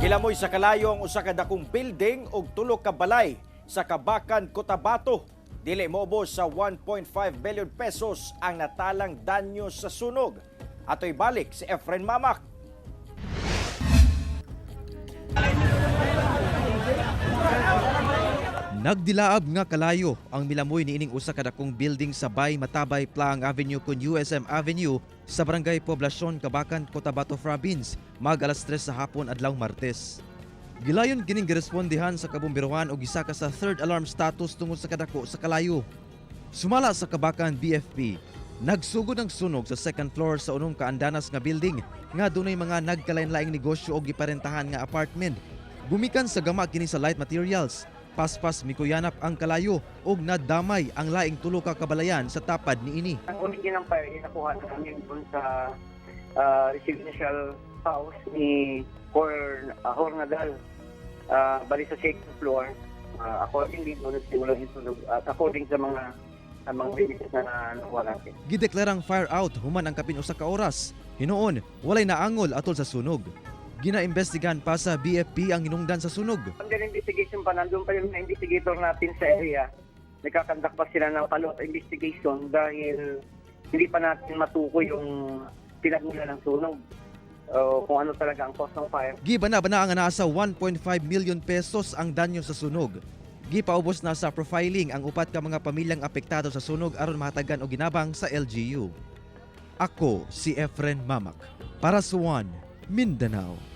Gilamoy sa kalayo ang usa ka dakong building ug tulo ka balay sa Kabacan, Cotabato. Dili moubos sa 1.5 billion pesos ang natalang danyo sa sunog. Atoy balik si Efren Mamak. Nagdilaab nga kalayo ang milamoy niining usa ka dakong building sa Bay Matabay Plaang Avenue kun USM Avenue sa Barangay Poblacion, Kabacan, Cotabato Province mag alas 3 sa hapon adlaw Martes. Gilayon kining girespondehan sa kabomberohan og gisaka sa third alarm status tungod sa kadako sa kalayo. Sumala sa Kabacan BFP, nagsugod ang sunog sa second floor sa unong kaandanas nga building nga dunay mga nagkalain-laing negosyo og giparentahan nga apartment. Gumikan sa gama kini sa light materials. Paspas mikuyanap ang kalayo ug nadamay ang laing tulo ka kabalayan sa tapad niini. Ang origin ng fire ay nakuha namin dun sa residential house ni Hor Nadal. Bali sa second floor, accordingly, doon nagsimula yung sunog at according sa mga witnesses na nakuha natin. Gideklarang fire out human ang kapin usa ka oras. Hinuon, walay naangol atol sa sunog. Gina-imbestigahan pa sa BFP ang hinungdan sa sunog. Under investigation pa, nandun pa yung mga investigator natin sa area. Nagkakandak pa sila ng follow-up investigation dahil hindi pa natin matukoy yung pinagmula ng sunog o kung ano talaga ang cause ng fire. Gibana-bana ang nasa 1.5 million pesos ang danyo sa sunog. Gipaubos na sa profiling ang upat ka mga pamilyang apektado sa sunog aron mahatagan og ginabang sa LGU. Ako si Efren Mamak para sa One Mindanao.